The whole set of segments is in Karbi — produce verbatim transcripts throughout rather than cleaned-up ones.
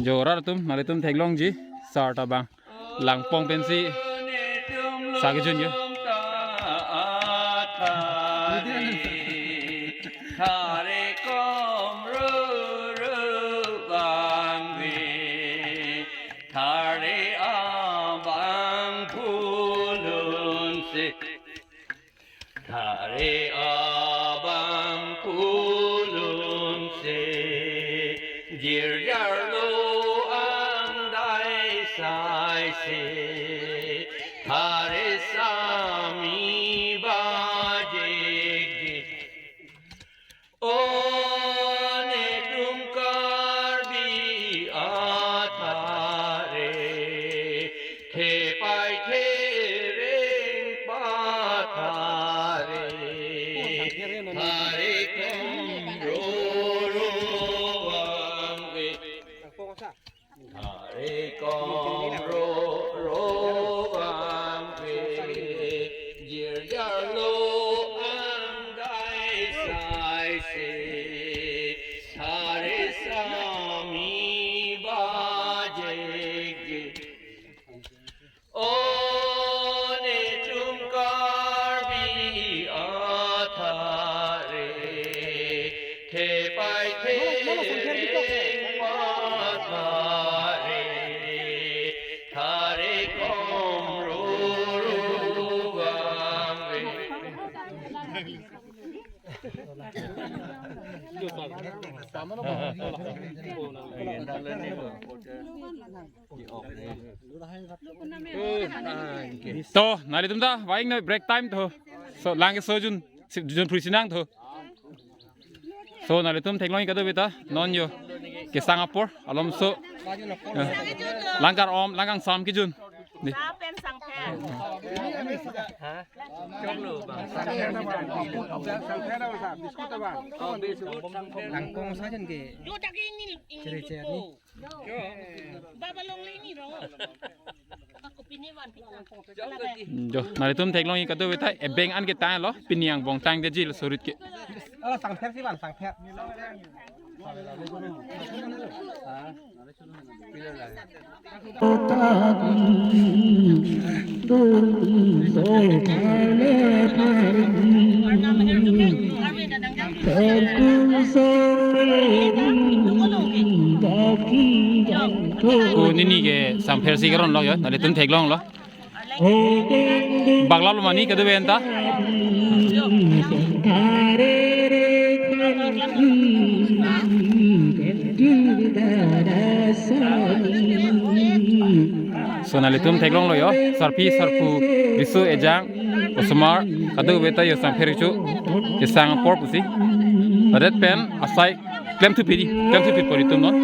Jo, rat atum, nanglitum theklongji, sar ta bang langpong pensi sa kejun jo. Thare kom ro ro bang ve, thare abang phulun se. Thare abang phulun se, jirjarlo angdai sai se, thare sami bajekji. O netum Karbi athare, thepai thereng pathare, thare kom ro ro bang ve. Thare kom ro ro bang ve, jirjarlo angdai sai se, thare sami bajekji. O netum Karbi athare, thepai thereng pathare, thare kom ro ro bang ve. To, nanglitum ta, vaing noi break time to. So, lang ke so jun, si-, jun phri sinang to. So, nanglitum theklong kadokave ta, non jo kesang apor, alomso. Eh, lang kar-om, lang kangsam kejun. Di. Sa pen sangpher. Langpong sa jon ke. Jo ta ke ini, ini chere chere ni. Baba longle ni ro. Ako pini wan pita. Jo, nanglitum theklong kadokave ta, ebeng an ketanglo, pini angbong tangdetji lo surit ke. Ala sangpher si wan, sangpher. Ko nini ke sangpher si karon lo jo, nanglitum theklonglo. Baklap lo mani kadokave anta. So nanglitum theklonglo jo, sarpi sarpo, riso ejang, osomar, kadokave ta jo sangpher kecho, kesang apor pusi. Ladet pen asai klemthup pidi, klemthup pidi pori tum non.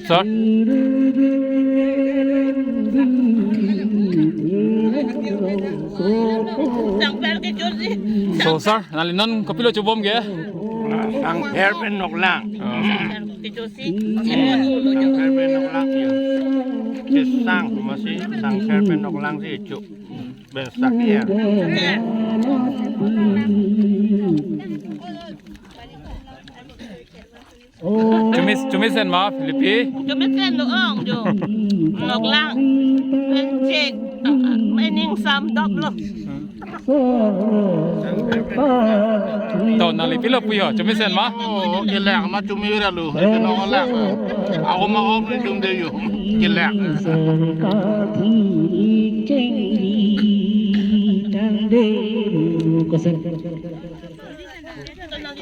Sir. Sangpher kecho si. So, sir, nangli non kopilo chobom ke? Sangpher pen noklang. Oh. Sangpher kecho si. Sangpher pen noklang ya. Kesang masi sangpher pen noklang si kecho. Besak ya. Chumi, chumi sen ma, Philippi? Chumi sen lo ong jo. Noklang. Pen chek. Mening sam dop lo. To nangli pilo pu jo, chumi sen ma? Oh, kelak ma chumi ra lo. Ito noklang. Ako ma om ni chum de jo. Kelak.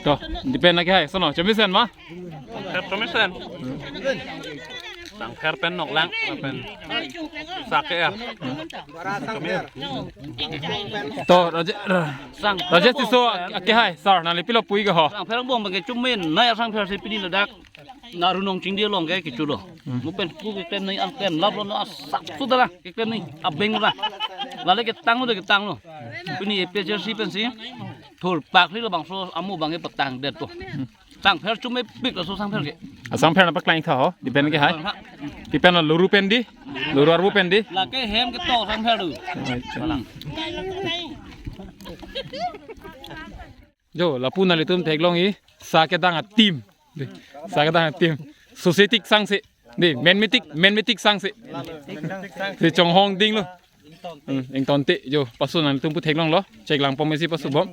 To, depend lagi hai, sono, chumi sen ma? Chumi sen. Sangpher pen noklang, pen sak ke ya. To, Raje-, Ra-, Sang Rajesh Tisso, ake hai, sir, nangli pilo pu-ik ho? Sangpher angbong abang ke chumen, nai asangpher si pini ladak. Na Aru Nongchingdi along ke kecho lo. Hmm. Mo pen pu keklem nangji an klem lap lo, na asak sudah la keklem nangji abeng lo. Lale ketang lo de ketang lo. Pini A P H L C pensi thurpak hri labangso amo abang ke patangdet po. Sangpher chumepik laso sangpher ke. Asangpher nangpaklang tha ho, depend ke hai. Pi pen lo, luru pen di, luru arvo pen di. Lake hem ketok sangpher tu. Acha. Balang. Jo, lapu nanglitum theklongji, sa kedang a-team. Dei, sa kedang a-team. Sose tik sangse. Dei, men metik, men metik sangse. Si chonghong ding lo. Hmm, ingtonte, jo, pasu nanglitum pu theklonglo. Cheklang pom isi pasu bom.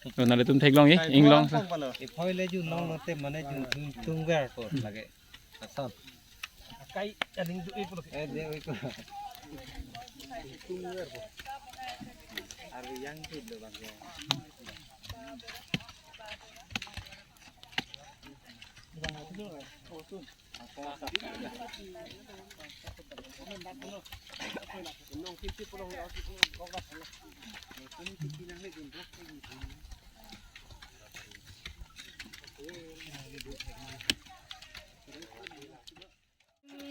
Jo, nanglitum theklongji, inglong sa. Iphoi le jun long lote mane jun, jun tungver ko lake. Ason. Akai aning du-ik lo. Eh, du-ik lo. Tungver ko. Arvi yang jun lo bang ya.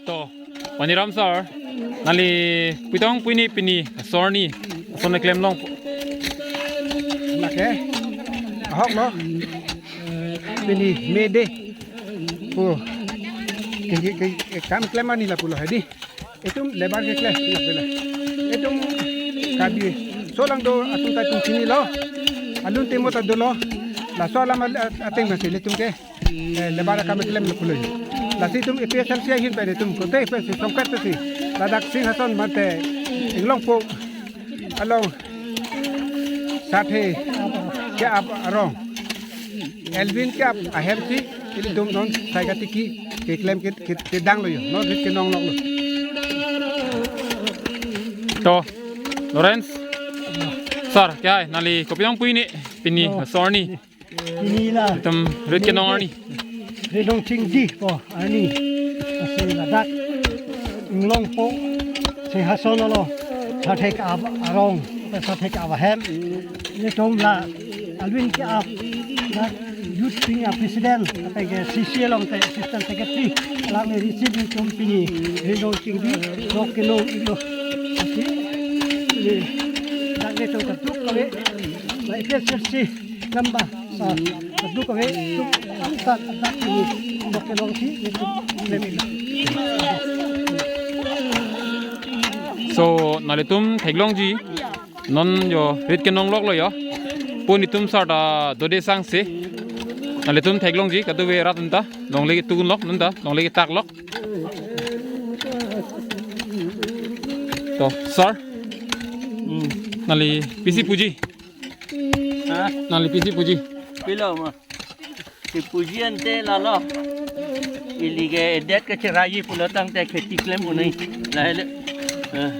To, Paniram sir, nangli pu-ik tong pu-ikji pini, sorni, ason klem long. Lake, ahok lo, pini May Day. Oh, ke, ke, ke, ke kam klem arni lapu lo hedi. Itum labour keklem, lapu lo. Itum Karbi, so lang do atum ta itum chinilo. Alun timo ta dolo. Laso alam at-, ateng masih itum ke. Eh, labour akam keklem lapu lo. Lasi itum A P H L C ahin pen itum kote pen si songkat si. Ladak Singhason mate Inglongpo along sathe ke-ap arong. Alvin ke-ap ahem si ilitum non sai katiki keklem ke, ke, kedang lo jo. Non rit kenong nok lo. To, Lawrence. Sir, ke hai, nangli kopi tong pu-ikji pini, oh, sorni. Pini la. Itum rit kenong arni. Rit Nongchingdi po arni. Lasi ladak Inglongpo Singhason along sathe ke-ap arong, sathe ke-ap ahem. Ilitum la Alvin ke-ap, la Youth Wing a-president, lapen ke C C along te assistant secretary, la me receive itum pini Rit Nongchingdi, rit kenong iklo. Lasi, ni, dak ilitum kaduk kave, la A P H L C number, ah, kaduk kave, tuk, ang sa, kaduk ini, rit kenong si, ilitum klem iklo. So, nanglitum theklongji, non jo rit kenong lok lo jo. Pu netum sir ta dode sangse. Nanglitum theklongji, kadokave rat anta longle ketu lok, non ta longle ketak lok. To, sir. Hmm. Nangli pisi puji. Ha? Nangli pisi puji. Pilo ma. Kepuji ante lalo. Ili ke edet kecheraiji pulo tangte kheti klem un-e. Lahai le. Eh.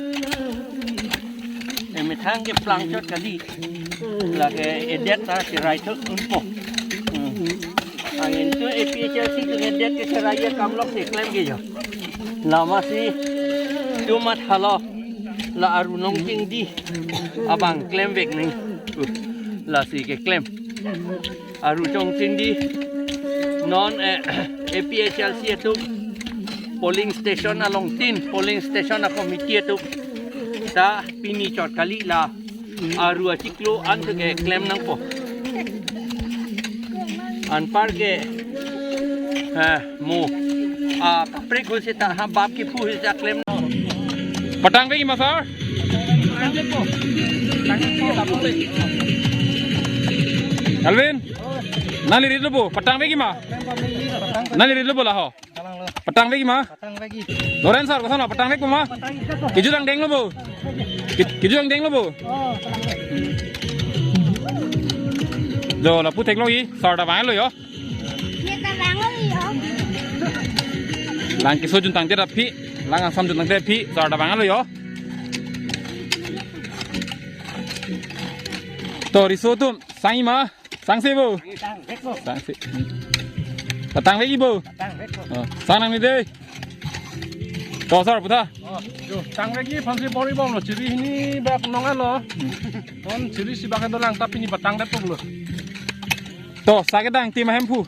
Emethang keplang chot kali. Lake edet ta cherai thot unpo. Hmm. Angin tu A P H L C tu edet kecheraiji akam lok si klem ke jo. Lama si tu mat halo. La Aru Nongchingdi abang klemvek nangji. Uh, lasi keklem. Aru Nongchingdi non, eh, A P H L C atum polling station along tin polling station a-committee atum ta pini chot kali la Aru achiklo an ke klem nangpo. Anpar ke, eh, mo, ah, kaprek ho seta ha bap kephu seta klem. Patangvekji ma, sir? Alvin, nangli rit lo bo, patangvekji ma? Nangli rit lo bo laho? Patangvekji ma? Patangvekji. Lawrence sir, koson patangvekpo ma? Patangvekpo. Kejut angdeng lo bo? Ke-, kejut angdeng lo bo? Oh, patangvek. Jo, lapu theklongji, sir ta vanglo jo. Ye ta vanglo jo. Lang keso juntangte aphi, lang angsam juntangte aphi, sir ta vanglo jo. To, riso atum, sangji ma? Sangse bo? Sangse. Patangvekji bo. Patangvek bo. Oh, sang nangne dei. To sir, putha. Oh, yo, tangvekji aphansi bor-ibomlo, chiri hini bak nongan lo. Hmm. Non chiri isi bak dolang, tapi pini patangdet poklo. To, sa kedang tim ahemphu.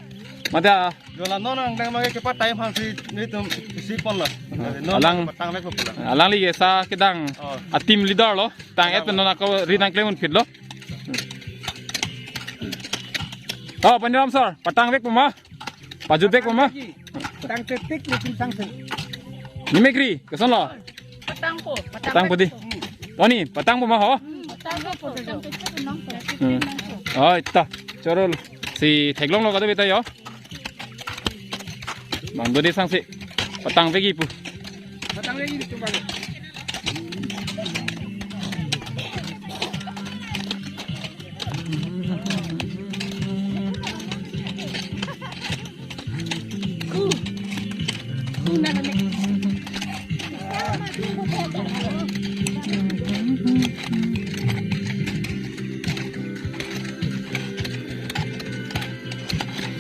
Mate a- Yo, la non angdeng mage kepatang aphansi nelitum isi ponlo. Ah, non alang patangvek poklo. Alangli ke sa kedang. Oh. A team leader lo. Tang et non ako ri nangklem un phit lo. Oh, Paniram sir, patangvek po ma? Pajutvek po ma? Tangtetik nelitum tangse. Nimekri, kosonlo? Patangpo, patangpo di. Tony, patangpo ma ho? Patangpo, patangpo. Hmm. Oi, ta, chorolo. Si theklonglo kadokave ta yo. Bang do dei sangse. Patangvekji pu. Patangvekji pu bang.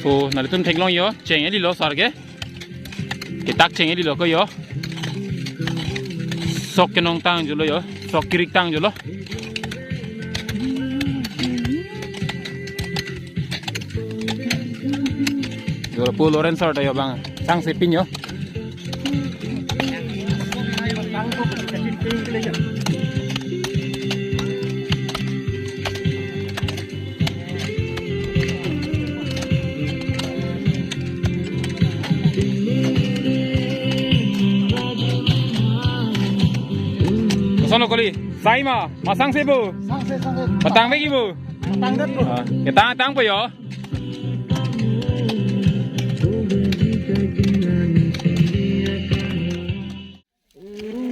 So, nanglitum theklong yo, cheng-eli lo sar ke. Ketak cheng-eli lo ko yo. Sok kenong tangjulo yo, sok kirik tangjulo. Yo pu Lawrence sir ta yo bang, sangse pin yo. Kosonlo kali, sai ma, ma sangse bo. Sangse, sangse. Patangvekji bo. Patangdet po. Ah, ketang tangpo yo.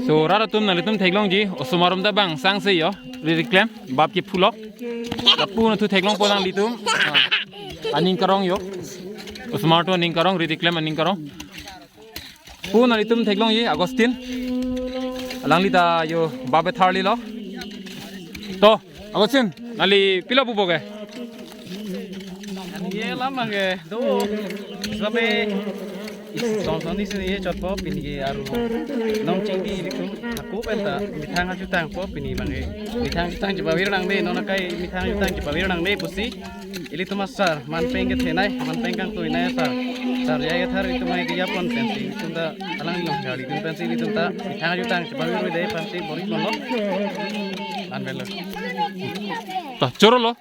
So, rat atum nanglitum theklongji, osomar atum ta bang sangse yo, ri riklem, bap kephu lok. Lapu nangthu theklongpo nanglitum. Ah, aning karong yo. Osomar atum aning karong, ri riklem aning karong. Pu nanglitum theklongji, Augustine. Alangli ta yo bap etharli lo. To, Augustine, nangli pilo pupo ke? Ye lam abang ke do. Sabe. Son son isi ye chotpo pini ke aru. Nong chingki ilitum. Ako penta methang ajutangpo pini abang ke. Methang ajutang chepavir nangne, non akai methang ajutang chepavir nangne pusi. Ilitum asar, manpeng kethenei, manpeng kangtuinei asar. Sar ya ya thar ilitum ai dia pon pensi, ilitum ta alang long kali ilitum pensi, ilitum ta methang ajutang chepavir dei pensi bor-i ponlo. Anbelo. Ta chorolo.